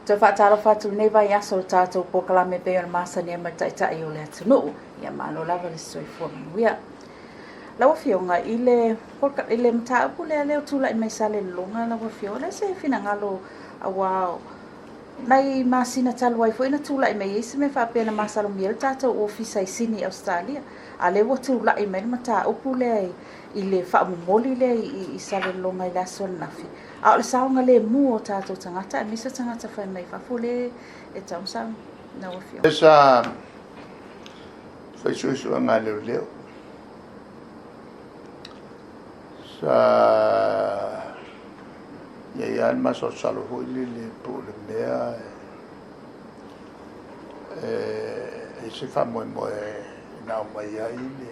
Toe faatalofa atu i lenei vaiaso i le tatou polokalame e pei ona masani ai ma le Taitai o le atunuu. Ia malo lava le soifua manuia. Lau Afioga i le i le mataupu lea lea ua tulai mai Salelologa lau Afioga, o le a se finagalo aua nai masina talu ai foi na tulai mai ai se mea faapea na masalomia ai le tatou ofisa i Sini Ausetalia, a lea ua tulai mai le mataupu lea i le faamomoli lea i Salelologa i le aso ananafi. A o le saogalemu o tatou tagata aemaise tagata fai mai fafo lea e tatau ona sau lau Afioga. Sa fai suesuega a leoleo, sa i ai lava le masalosalo foi lele po o le mea e i ai se faamoemoe na aumai ai le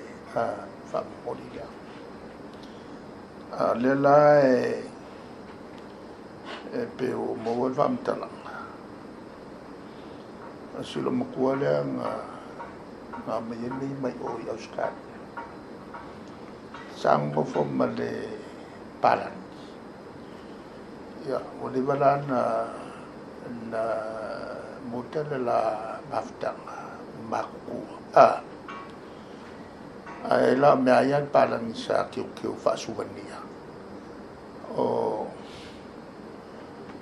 faamomoli lea. A o lea la e pei ua ou maua le faamatalaga, o si loomatua lea na aumai ai mea ia mai o i Ausetalia, sa nonofo ma le palagi. Ia, ua leva la na muta le la mafutaga ua matutua. Ae la o mea ia le palagi sa teuteu faasuvania o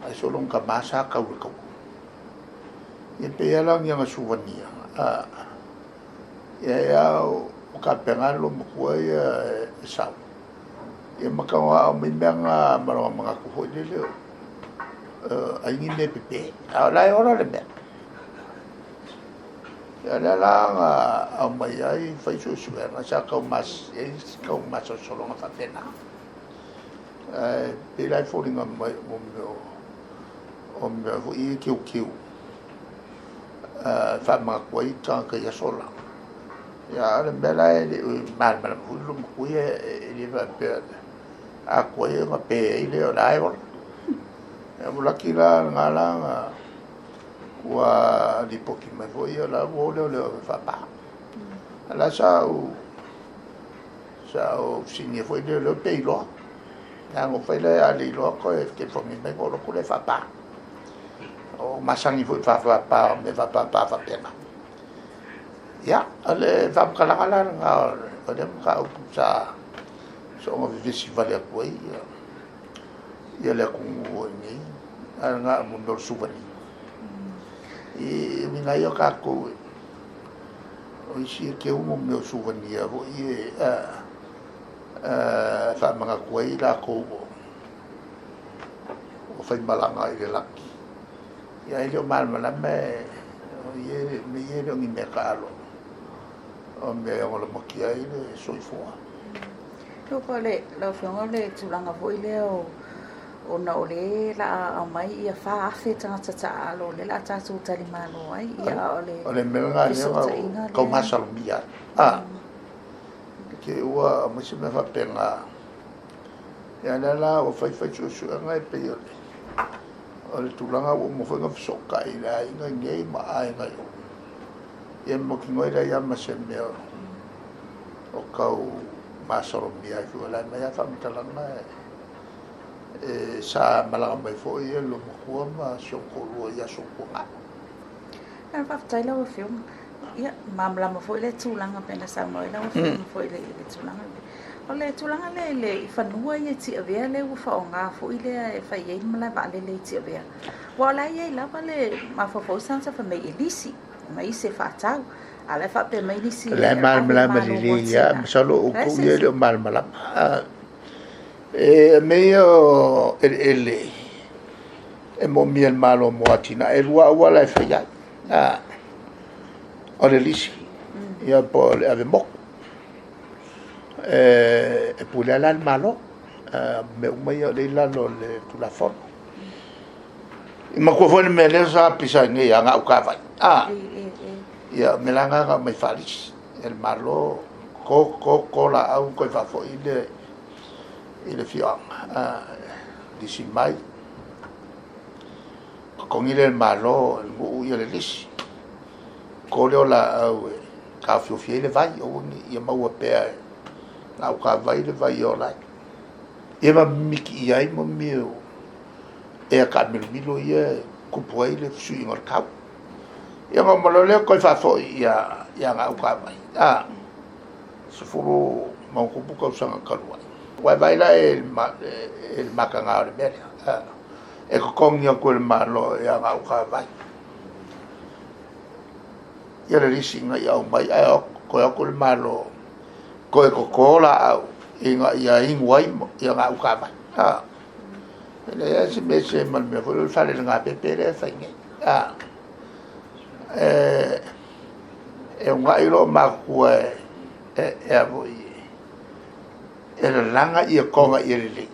ai so lona tama sa tau i le taua. Ia pei lava la o ni ana suvania, ia e ao o tapena le loomatua ia e sau. Ia ma tago aumai mea na ma lona manatu foi lele ai ni mea pepe, a o la e ola le mea. Ia lea la na aumai ai fai suesuega sa tau mas, e i ai si tau masalosaloga faapena. Ae pei la e foliga mai o mea o mea foi ia teuteu faamanatu ai tagata i aso la. Ia a o le mea la e le i malamalama foi le loomatua ia e le faapea a tuai ona pe ai lea o la e ola. Ia ua laki la lena la na ua lipoti mai foi o la ua o leoleo e faapa. A la sa ou fesiligia foi leoleo pe iloa. Ia ona ou fai lea a le iloa toe telefoni mai ona ou alu atu lea e faapa. O masani foi i faapapa o mea faapapa faapena. Ia, o le faamatalaga la lena o lea mataupu sa soona vevesi vale atu ai ia le atunuu i inei, ae na o mea o le suvania. I uiga ia o tatou, o isi e teu mea o suvania foi e faamanatu ai latou o faimalaga i le lagi. Ia e le o malamalama o ia mea ia e le o ni mea taalo, o mea e ono lamatia ai le soifua. Lau Afioga o le tulaga foi lea o ona o lea o le a aumai ia 4,000 tagata taaalo o lea o le a tatou talimalo ai. Ia, a o le O le mea lena lea fesootaiga kau lea. masalomia ai. Ke ua aumai se mea faapena. Ia lea la ua fai fai suesuega e pei o le tulaga ua uma foi ona fesootai i le aiga i nei ma aiga i o. Ia mautinoa e leai lava ma se mea o tau masalomia ai foi. O la e aumai lava faamatalaga e sa malaga mai foi le loomatua ma si ona toalua i aso ua tuanai. Ia, faafetai lau Afioga. Ia, malamalama foi le tulaga pei ona saunoa ai lau Afioga foi i le tulaga lea. O le tulaga lea i le i fanua ia i Tiavea lea ua faaaoga foi lea e fai ai le malae vaalele i Tiavea. Aua o la e i ai lava le mafaufau o tagata fai mai e lisi, mai se faatau. A o la e faapea mai nisi O la e e ave le malamalama Malo mo lelei lava, atinae. masalo o O le a outou se ia e le o malamalama. E mea ia o eleele e moomia e le Malo mo atinae, e lua auala e fai ai. O le lisi, ia po o le ave motu. E pule lava la le Malo. Mea uma ia o lea e i lalo o le Tulafono. E manatua foi le mea lea sa pisa ai nei ia Gautavai. Ia, o mea la na na aumai faalisi e le Malo, to to to laau toe faafoi le i le afioaga, lisi mai, totogi lea e le Malo e le nuu ia le lisi, to lea o laau e taofiofi ai le vai, aua ne i ia maua pea e Gautavai le vai e ola ai. Ia ma mimiti ai mo mea o ea taamilomilo ia e tupu ai le fesuiaiga o le tau. Ia ona oo mai loa lea toe faafoi ia Gautavai, 10+ tausaga talu ai. Ua e vaai la i le mataga o le mea lea, e totogi atu e le Malo ia Gautavai ia le lisi ina ia aumai, ae toe o atu le Malo toe toto laau ina ia inu ai ia Gautavai. E leai se mea e ese ma le mea foi lea o le fale legapepe lea e fai nei. E uunai loa matutua e lalaga ia toga ia lelei.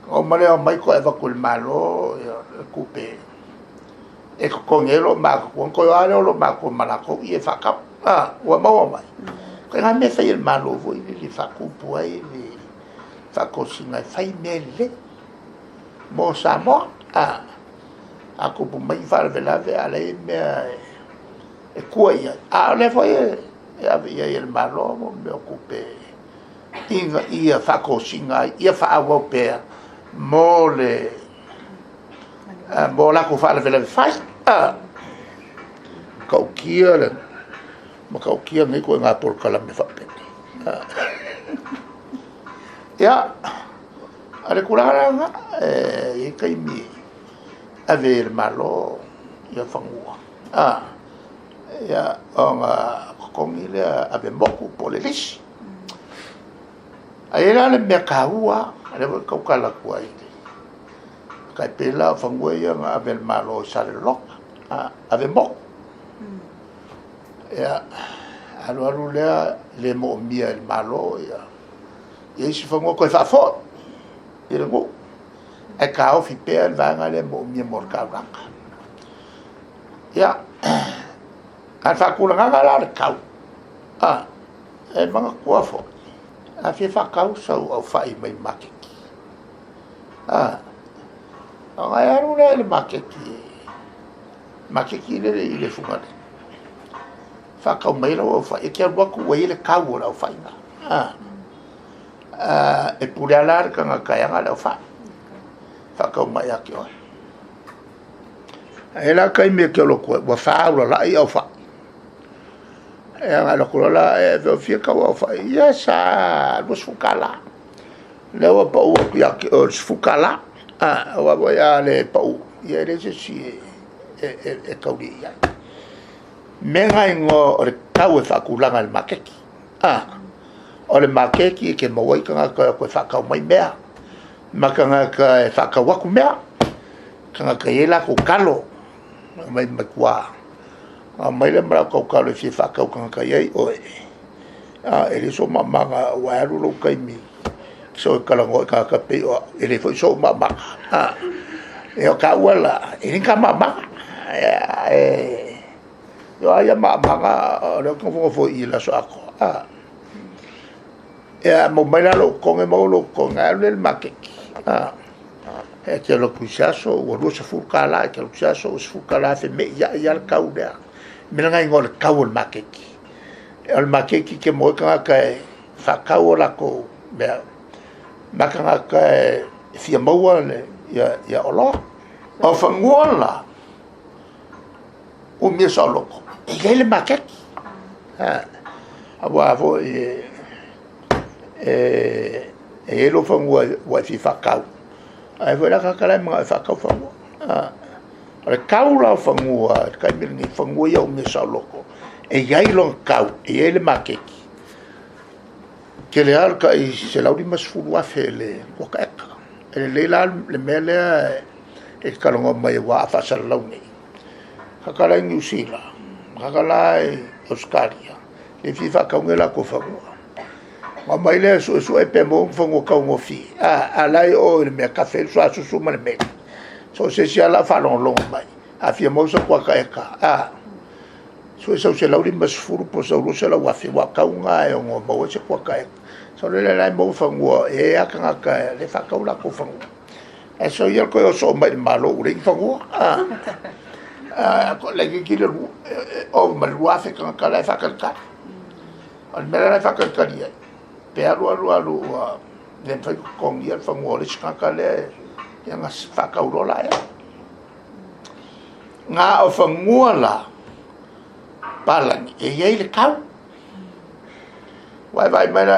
Ona uma lea omai toe avatu e le Malo ia le tupe e totogi ai loo matutua, ona toe o lava lea o loo matutua ma latou ie e faatau. Ua maua mai. O ituaiga mea e fai e le Malo foi lele e faatupu ai le faatosina e fai mea lelei mo Samoa. A tupu mai ni faalavelave a o la e i ai mea e tua i ai. A o lea foi e ave i ai e le Malo mea o tupe ina ia faatosina ai, ia faaauau pea mo le mo latou faalavelave fai. Matautia le matautia lenei ituaiga polokalame faapenei. Ia, o le tulaga la lena, e i ai taimi e ave ai e le Malo ia fanua, ia, ona totogi lea ave motu po o le lisi. Ae i ai la le mea taua lava, lea foi e tautala atu ai, tai pei la o fanua ia na ave e le Malo i Salelologa, ave motu. Ia, alu alu lea le moomia e le Malo ia isi fanua toe faafoi i le nuu, ae taofi pea le vaega lea e moomia mo le taulaga. Ia, a o le faatulagaga la o le tau, e manatua foi, a fia faatau sau aufai mai le maketi, ona e alu lea i le maketi, maketi lea i le Fugalei, faatau mai ai lau aufai, e te alu atu ua i ai le tau o le aufai na. E pule lava la le tagata e ana le aufai, faatau mai ia te oe. Ae i ai la taimi e te alu atu ai, ua faulalai aufai. E agai atu loa la, e fia tau aufai? Ia sa $20. Lea ua pau atu ia te oe i le $10. Aua foi a le pau, ia e leai se isi e taulii i ai. Mea na e igoa o le tau e faatulaga e le maketi. O le maketi e te maua ai tagata e o atu e faatau mai mea, ma tagata e faatau atu mea, tagata e i ai latou talo, omai mai tua, omai lea ma latou talo e fia faatau i tagata e i ai oe. E leai sou maamaga ua e alu lou taimi sau e talanoa i tagata pei o au, e leai foi sou maamaga. O taua la, e leai ni ta maamaga. O a ia maamaga, o lea ou te nofonofo i i i le aso atoa. Ia, a maua mai la lou totogi, maua lou totogi, ona e alu lea i le maketi. E te alu atu i se aso ua $20, e te alu atu i se aso ua $10, femeiai lava le tau lea. O le mea lena e igoa o le tau o le maketi. O le maketi e te maua ai tagata e faatau a latou mea, ma tagata e fia maua ia oloa. O fanua la, umia saoloto, e i ai le maketi. Aua foi e i ai lou fanua ua e fia faatau, ae i ai foi la tagata la e mananao e faatau fanua. O le tau la o fanua i le taimi lenei, fanua ia umia saoloto, e i ai lona tau, e i ai le maketi, tele lava o le tai $150,000 le kuata eka. E lelei la le mea lea e te talanoa mai ai, aua a faasalalau nei, tagata la i Niu Sila, tagata la i Ausetalia, e fia faatau ni o latou fanua. Ona omai lea e suesue pe maua ni fanua taugofie, a la e i o i le mea e kafe ai le suasusu ma le meli. So o se isi lava la o faalogologo mai, a fia maua sau kuata eka, sue sau $150 po o sau $200,000, aua o tau na e ono maua ai se kuata eka. Sau lea la e maua fanua, e i ai lava tagata e faatau latou fanua. Ae sau ia toe oso mai i le Malo ua leai ni fanua. Laitiiti le ova ma le 2,000 tagata la e faatalitali. O le mea la e faatalitali ai, pe alu alu alu ua le mafai ona totogia le fanua o le isi tagata lea, ia ona faatau loa lea. Na o fanua la palagi e i ai le kau. Ua e vaai mai la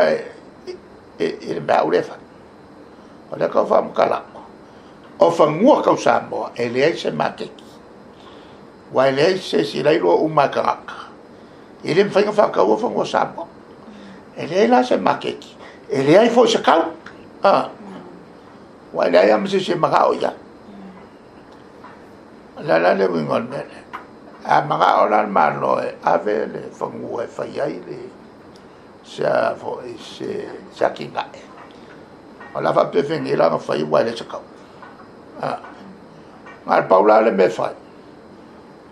i le mea au lea e fai. O lea kau faamatala atu. O fanua tau Samoa e leai se maketi. Ua e leai se isi la e iloa uma e tagata. E le mafai ona faataua fanua Samoa. E leai la se maketi, e leai foi se kau. Ua e leai lava ma se isi e manao i ai. O le a la le uiga o le mea lea? A manao la le Malo e ave le fanua e fai ai le se a foi se atinae, o le a faapefea la ona fai aua e leai se kau. Na o le pau la le mea e fai,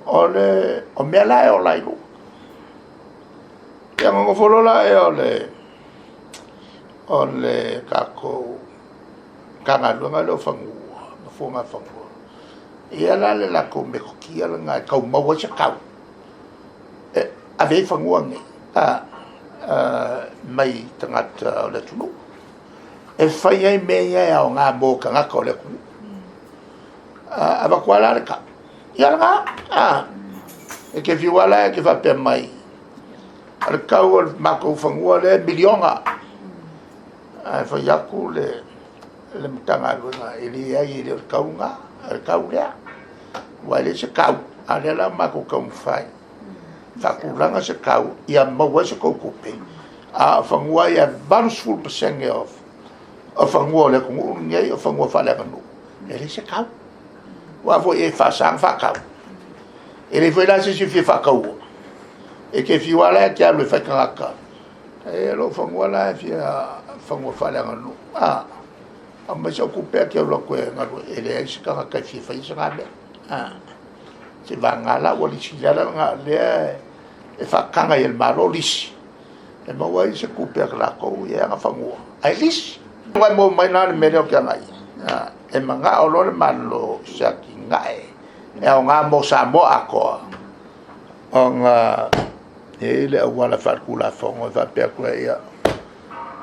o le o mea la e ola ai luga. Ia ona nofo loa lea o le tatou Matagaluega lea o Fanua ma Fuagafanua, e i ai la le latou metotia lena e tau maua ai se tau e ave ai fanua nei mai tagata o le atunuu e fai ai mea ia e aoga mo tagata o le atunuu. Avatu lava la le tau, ia lena, e te fiu lava la e te faapea mai, o le tau o le matou fanua lea e miliona, ae fai atu le Matagaluega, e leai e le o le tau lena, o le tau lea, aua e leai se tau, a o lea la ua matou taumafai e faatulaga se tau ia maua ai se tou tupe, a o fanua ia e 80% o fanua o le atunuu lenei o fanua faaleaganuu, e leai se tau. Aua foi e faasa ona faatau, e leai foi la se isi e fia faataua. E te fiu lava la e te alu e fai tagata, e lou fanua la e fia fanua faaleaganuu, a aumai sau tupe ae te alu atu e galue, e leai se tagata e fia faia se na mea. Seivagana la ua lisi, o le ala lena o lea e faataga ai e le Malo lisi, e maua ai se tupe a latou ia e ana fanua, ae lisi. Ua e maua mai la le mea lea ou te agai i ai. E manao loa le Malo i se atinae e aoga mo Samoa atoa, ona e i ai le auala faaletulafono e faapea atu ai, ia,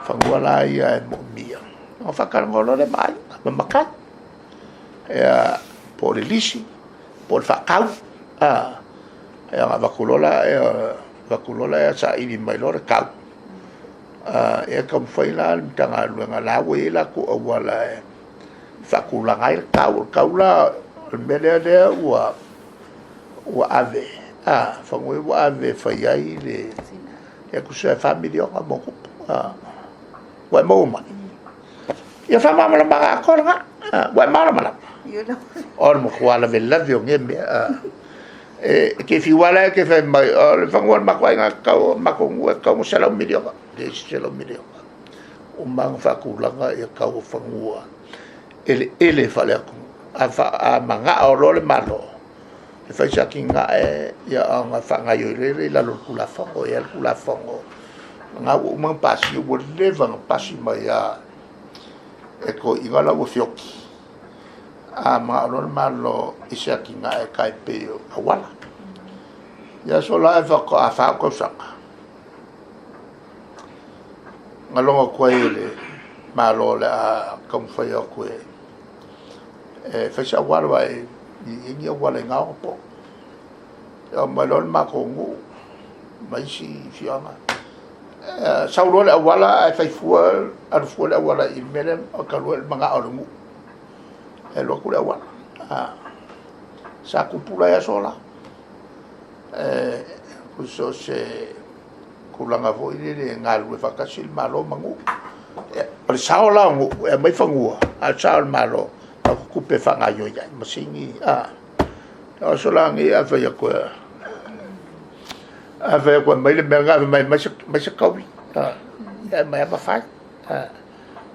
fanua la ia e moomia, ona faatalanoa loa lea ma aiga ma matai, ia, po o le lisi, po o le faatau, ia ona avatu loa lea, avatu loa lea saili mai loa le tau, ia taumafai la le Matagaluega, la ua i ai latou auala e faatulaga ai le tau. O le tau la o le mea lea ua ave, fanua ia ua ave e fai ai le, ia tusa e $4 miliona ma ona tupu. Ua e maua mai? Ia faamalamalamaga atoa lena. Ua e malamalama? O le matua lavelave o nei mea. E te fiu lava la e te fai mai, o le fanua o le matou aiga e tatau, o le matou nuu e tatau ona $100 miliona. E leai se $100 miliona. Ua uma ona faatulaga ia tau o fanua eleele faaleatunuu. A manao loa le Malo e fai se atinae, ia ona faagaoioi loa lea i lalo o le Tulafono. E i ai le Tulafono lena ua uma ona pasia, ua leva ona pasi mai lava e toeaiina la ua feoti. A manao loa le Malo i se atinae e tai pei o auala. Ia aso la e faatoa 4 tausaga na logo atu ai e le Malo o le a taumafai atu e fai se auala, aua e i ai ni auala i na ona po. E oo mai loa le matou nuu ma isi afioaga, sau loa le auala ae fai fua, alu fua le auala i le mea lea talu ai le manao o le nuu e alu atu le auala. Sa tupu la i aso la, so o se tulaga foi lele e galulue faatasi le Malo ma nuu. O le sao la o nuu e aumai fanua, a o le sao o le Malo, avatu tupe e faagaoioi ai masini. O aso la nei a fai atu e aumai le mea lena, fai mai aumai se taui, e aumai lava ma fai.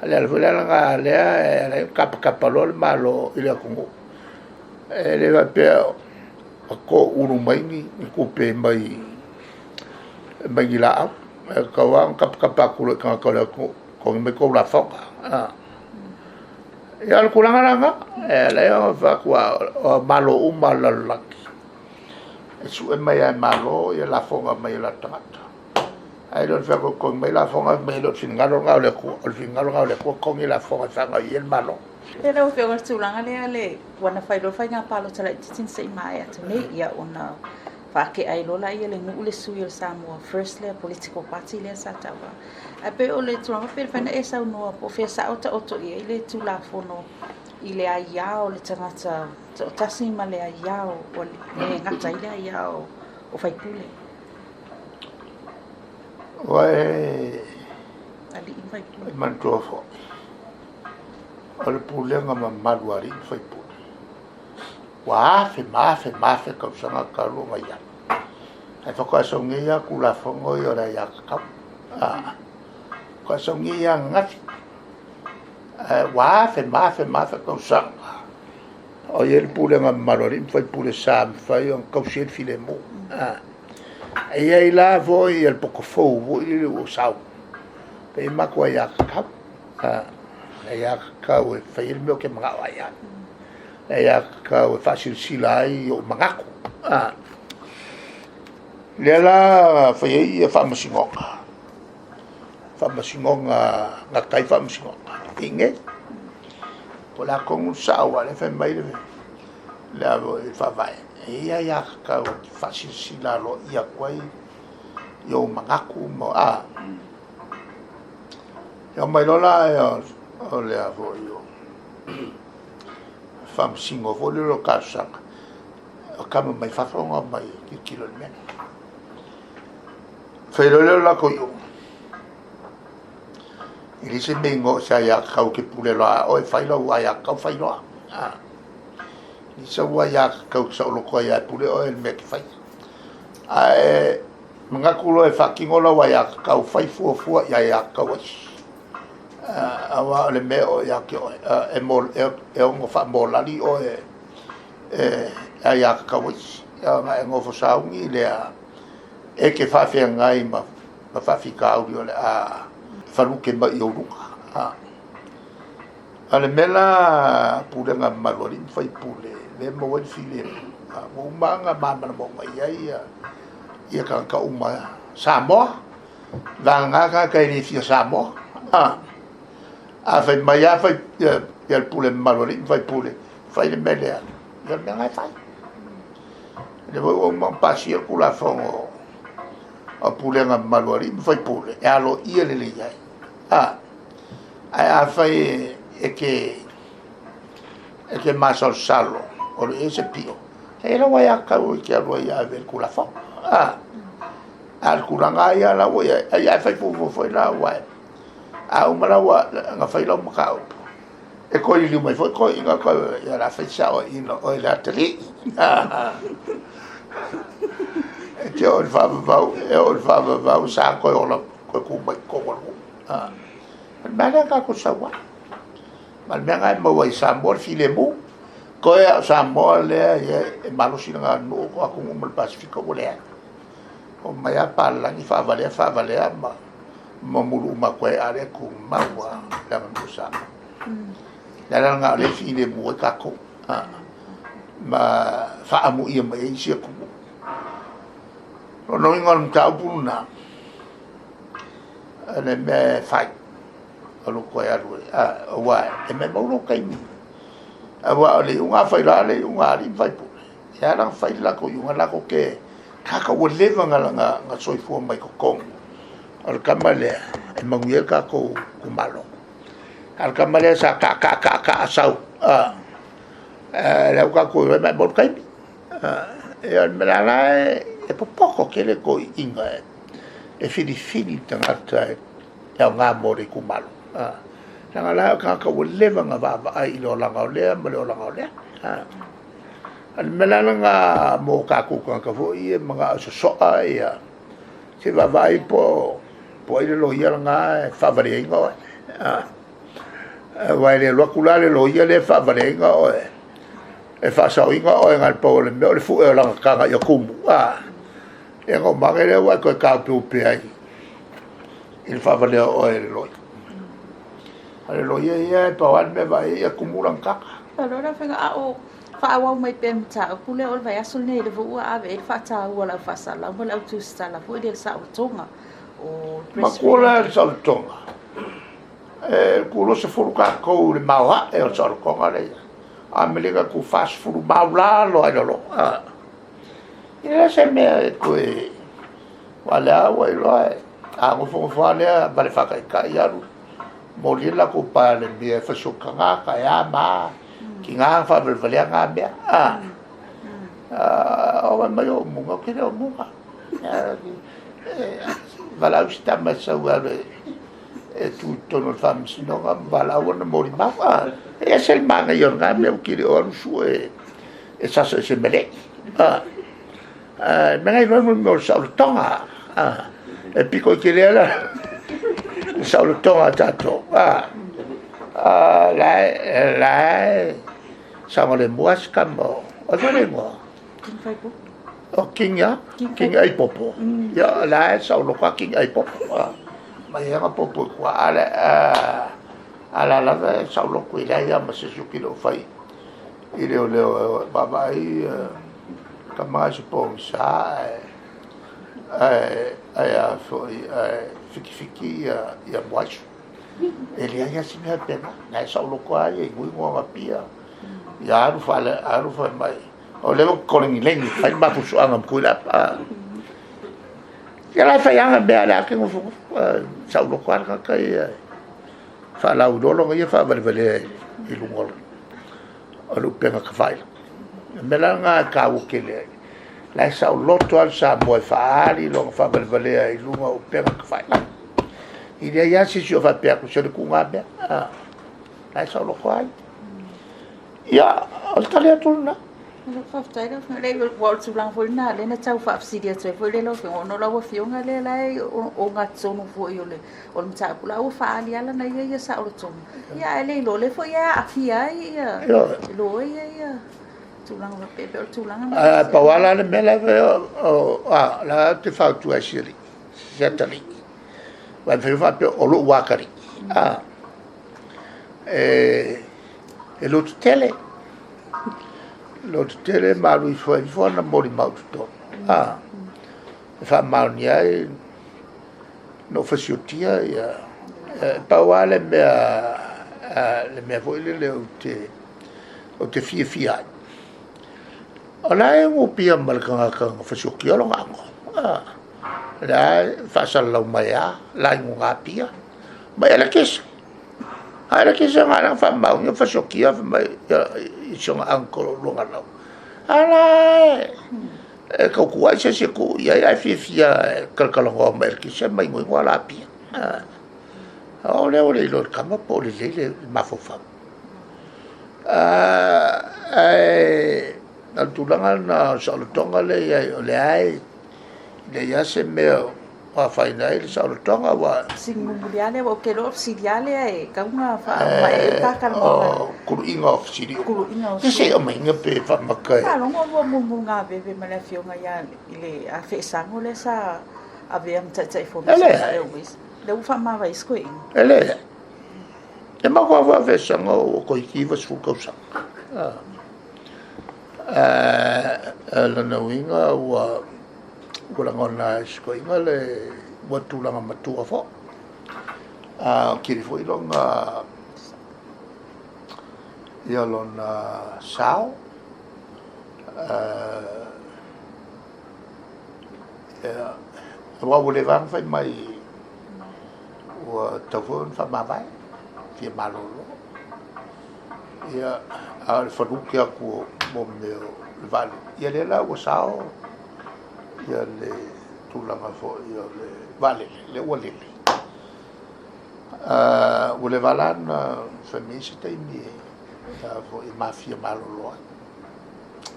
O le ala foi la lena lea e ala ai ona tapatapa loa le Malo i le atunuu. E le faapea o toulu mai ni tupe mai ni laau. E tatau lava ona tapatapa atu loa i tagata o le atunuu, totogi mai tou lafoga. Ia o le tulaga la lena, e ala ai ona fai atu, o Malo uma lava o le lalolagi, e sue mai lava e Malo ia lafoga mai o latou tagata. Ae le o le fea mai lafoga mai le o le finagalo lena o le Atua, o le finagalo lena o le Atua togi lafoga e faagaoioi ai le Malo. Ia lau Afioga i le tulaga lea le ua na fai loa le faiga palota laitiiti na se i maea atu nei, ia ona faatea ai loa laia le nuu le sui o le Samoa First lea political party lea sa tauva. Ae pei o le tulaga pe mafai ona e saunoa po o fea sao taoto i ai le Tulafono i le aia o le tagata toatasi ma le aia o le gata ai le aia o faipule. Ua e alii ma faipule. E manatua foi, o le pulega mamalu a alii ma faipule, ua afe ma afe ma afe tausaga talu ona i ai. Ae faatoa sau nei lava Tulafono ia o le aiatatau. Faatoa sau nei lava ananafi. Ua afe ma afe ma afe tausaga o i ai le pulega mamalu a alii ma faipule sa mafai ona tausi ai le filemu. E i ai la foi le poto fou foi lele ua sau, e i ai matou aiatatau. Aiatatau e fai ai le mea ou te manao ai au. Aiatatau e faasilasila ai ou manatu. Lea la fai ai ia faamasinoga, faamasinoga gata ai faamasinoga i inei. Po o le a tonu le sao, aua o lea e fai mai le faavae, e i ai aiatatau e te faasilasila aloaia atu ai i ou manatu ma E oo mai loa la o le a foi o faamasino foi lea o talosaga, o tama mai fafo na omai e tilotilo i le mea. Fai loa lea o le latou iuga, e leai se mea e igoa o se aiatatau e te pule loa lava oe e fai lau aiatatau fai loa. E leai sau aiatatau e te saoloto ai lava e pule oe i le mea e te faia. Ae manatu loa e faatino lau aiatatau, fai fuafua i aiatatau a isi. Aua o le mea o ia te oe, e ono faamolali oe e aiatatau a isi. Ona e nofo sauni lea, e te faafeagai ma faafitauli o le a falute mai i ou luga. A o le mea la pulega mamalu a alii ma faipule, lea e maua ai le filemu, ua uma ona malamalama uma i ai ia tagata uma Samoa, vagana tagata e le fia Samoa. A fai mai lava fai ia le pule mamalu a alii ma faipule, fai le mea lea, ia o le mea lena e fai. O lea foi ua uma ona pasia le Tulafono o pulega mamalu a alii ma faipule, e aloaia lelei ai. Ae afai e te masalosalo o lo o i ai se pio, e i ai lau aiatatau e te alu ai e ave i le Tulafono. A o le tulaga lava ia la ua i ai, ae fai fuafua foi la, aua a uma la ona fai lau mataupu, e toe liliu mai foi toeaiina, ia o le a fai se saoaiga o oe le atalii. E te oo i le faavavau, e oo i le faavavau, sa toe ola, toe tu mai i totonu o le nuu. O le mea lea tatou te sau ai. Ma le mea lena e maua ai e Samoa le filemu. Toe lava o Samoa lea e malosi lana aganuu, o atunuu uma o le Pasefika ua leai. Omai lava papalagi faavalea faavalea ma mamulu uma atu ai, a o lea e tumau lava le aganuu a Samoa. O le ala lena o lea e filemu ai tatou, ma faaamuia mai ai isi atunuu. O lona uiga o le mataupu lena, o le mea e fai, o lou toe alu aua e maumau lou taimi. Aua o le iuga a fai loa le iuga a alii ma faipule, e ala ona fai le latou iuga, latou te tagata ua leva ona soifua mai totonu. O le tama lea e manuia ai le tatou itumalo. A o le tama lea sa taa taa taa taa sau, lea ua tatou iloa e maumau le taimi. Ia o le mea la e popoto tele toeaiina e filifili le tagata e aoga mo le itumalo. Leaga la o tagata ua leva ona vaavaai i le olaga o lea ma le olaga o lea. O le mea la lena mo tatou tagata foi ia e manao e sosoa ia, se i vaavaai po o ai le loia lena e faavaleaina oe. Aua e le alu atu la le loia lea e faavaleaina oe, e faasaoina oe na o le pau o le mea o le fue o lana taga ia tumu. Ia ona uma ane lea ua e toe taopeope ai i le faavalea o oe e le loia. O le loia ia e pau lava le mea e vaai ai ia tumu lana taga. Malo lau Afioga, a o faaauau mai pea le mataupu lea o le vaiaso lenei, lea foi ua ave i ai le faataua a le au faasalalau ma le au tusitala foi lea i le saolotoga o Matua la le saolotoga. E ku 20 kākou i le maoae o le saolotoga lea ia. Amerika ku 40 mau lalo ai lalo. E le se mea e toe wa lea ua iloa e a gofogofo lava lea ma le faataitai alu moli ai le latou Palemia e fasioki tagata e a ma a tiga ona faavalevalea na mea. O fai mai o ou muga, ou te le o muga. Valaau si tama e sau e alu e tu i totonu o le faamasinoga ma valaau ana molimau. E ese le manaia o lena mea ou te le o alu sue e sasa i se melei. Ae mea na iloa mo le mea o le saolotoga. E pito i tele la le saolotoga a tatou. La e saogalemu lava si tama o ai foi le igoa? O King a? King Aipopo. Ia, la e saoloto lava King Aipopo. Mai ai na popo i tua. A la lava e saoloto e leai lava ma se isi o te le o fai i leoleo e vaavaai tama i se pogisa ae a foi ae fitifiti ia Moaisha. E leai lava se mea faapena. La e saoloto lava ia i Nuino ana pia. Ia alu alu fai mai. O lea ua tolegilegi fai le mafusuaga ma Tuilaepa. Ia la e fai lava mea a le a te nofonofo. Saoloto lava le tagata ia. Faalauiloa lona ia faavalevalea i luga o le upega tafailagi. O le mea la lena e taua tele ai. La e saoloto lava le Samoa e faaali lona faavalevalea i luga o upega tafailagi. E leai lava se isi o faapea atu, sole tuu na mea. La e saoloto lava ia. Ia, o le tali atu lena. Faafetai lau Afioga. Leai, aua o le tulaga foi lena lea na tau faafesili atu ai foi lea lau Afioga, ona o lau Afioga lea la e ogatotonu foi o le mataupu la ua faaali lava lana ia saolotoga. Ia ae le iloa o lea foi e aafia ai ia loia ia tulaga faapea, pei o le tulaga lena. Ae pau lava la le mea la e fai, la ou te fautua ai i si alii, si atalii. Aua e mafai ona faapea o lou atalii. E loto tele, loto tele ma alu ifo ai ifo ana molimau i totonu. E faamaonia ai na ou fasiotia ia. E pau lava le mea, le mea foi lele ou te fiafia ai. O la e gopia ma le tagata na fasiotia lona ago. O la e faasalalau mai lava, la i luga Apia. Ma elekese. A elekese na ala faamaonia fasiotia fai mai i si ona uncle o Luaganau. A la e tautua ai se isi e tuu i ai, ae fiafia e talatalanoa ma elekese ma igoigoa la Apia. O lea ua le iloa e le tama po o lelei le mafaufau. Ae o le tulaga lena o le saolotoga lea e i ai, o lea e leai lava se mea o afaina ai le saolotoga. Ua Fesili mulimuli lava lea, aua ou te iloa o fesili lava lea e tatau ona faamaea ai ta talanoaga. O kuluiga o fesili uma. Kuluiga o Se se aumaiga pe faamata e. Faalogo lua mulumulugaveve ma le afioga ia i le Afeesango lea sa avea ma Taitaifono E o leai. Samoa Airways. Lea ua faamavae isi koeina. E leai. E matou lava Afeesango ua toeitiiti 90 tausaga. O lona uiga ua lagona e si toeaina le ua tulaga matua foi. A tele foi lona ia lona sao. Aua ua leva lava ona fai mai ua tatau foi ona faamavae, fia malolo. Ia, a o le falute atu o mea o le vaalele, ia lea la ua sao ia le tulaga foi o le vaalele, lea ua lele. Ua leva la ona fai mai se taimi e mafia malolo ai.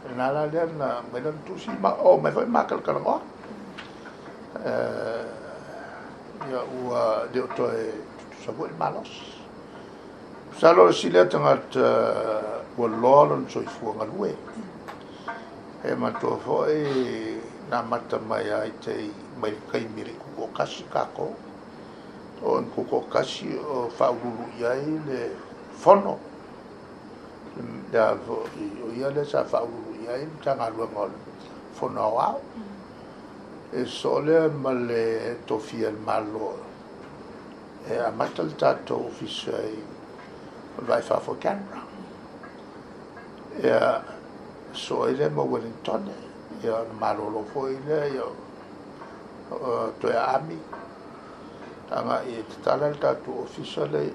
Lena la lea na aumai lana tusi, ma oo mai foi ma talatalanoa. Ia ua le o toe tutusa foi le malosi. Masalo o le isi lea tagata ua loa lona soifua galue. E manatua foi na amata mai lava i tai mai le taimi e le i tutoatasi tatou. O ina tutoatasi o faauluulu i ai le fono. O ia lea sa faauluulu i ai le Matagaluega o le Fono Aoao. E sosoo lea ma le tofia e le Malo e amata le tatou ofisa i o le Vaa i Fafo i Canberra. Ia, sosoo ai lea ma Wellington, ia ona malolo foi lea, ia toe aami agai e tatala le tatou ofisa lea i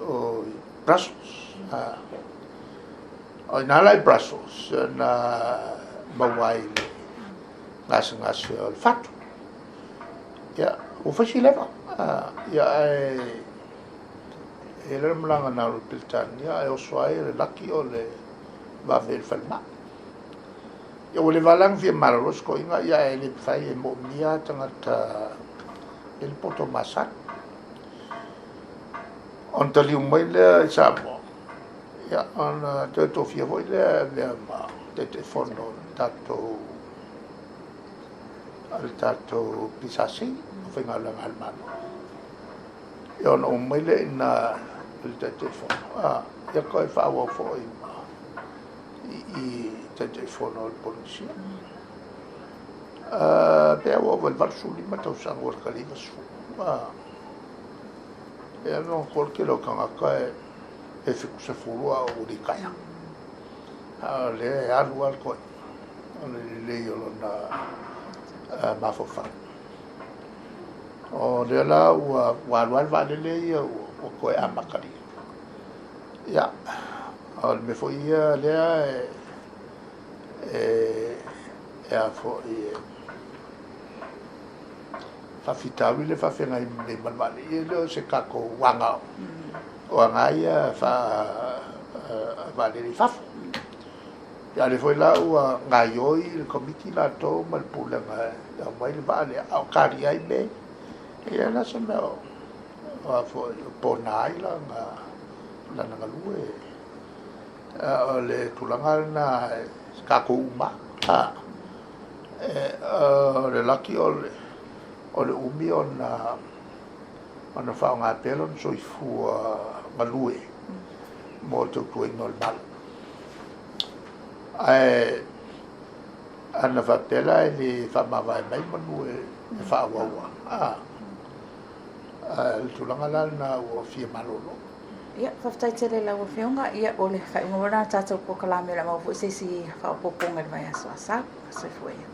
Brussels. O i ina la i Brussels na maua ai le gasegase o le fatu. Ia, ua fai si leva. Ia, ae e le malaga na alu i Peretania ae oso ai le laki o le vave i le falemai. Ia, ua leva lava la ona fia malolo si toeaina, ia ae le mafai e moomia tagata e le poto masani. Ona taliu mai lea i Samoa, ia, ona toe tofia foi lea e avea ma Taitaifono o le tatou a le tatou PSC, o faigaluega a le Malo. Ia ona uma mai lea i ina i le Taitaifono, ia toe faaauau foi ma i Taitaifono o le Polenisia. Pe ua ova i le 85 tausaga ua lata i le 90. Ia manatua le tele o tagata e 70 a ua litaea. A o lea e alu lava le toeaina o le lelei o lona mafaufau. O lea la ua alu lava le vaalele ia ua toe amatalia. Ia, o le mea foi ia lea e a foi e faafitauli le faafeagai nei ma le vaalele. Ia e le o se tatou aga o aga ia vaalele i fafo. Ia a o lea foi la ua gaoioi le Komiti latou ma le Pulega e aumai le vaa lea, a o tali ai mea ia, e leai la se mea o a foi o pona ai lana galue. O le tulaga lena e tatou uma lava. O le laki o le umi ona faaaoga pea lona soifua galue mo le tautuaina o le Malo. Ae ana faapea la e le faamavae mai manu e faaauau lava, o le tulaga la lena ua fia malolo. Ia, faafetai tele i lau Afioga. Ia, o le faaiuga foi lena o le tatou polokalame, o le a maua foi se isi faaopoopoga i le vaiaso a sau. Soifua ia.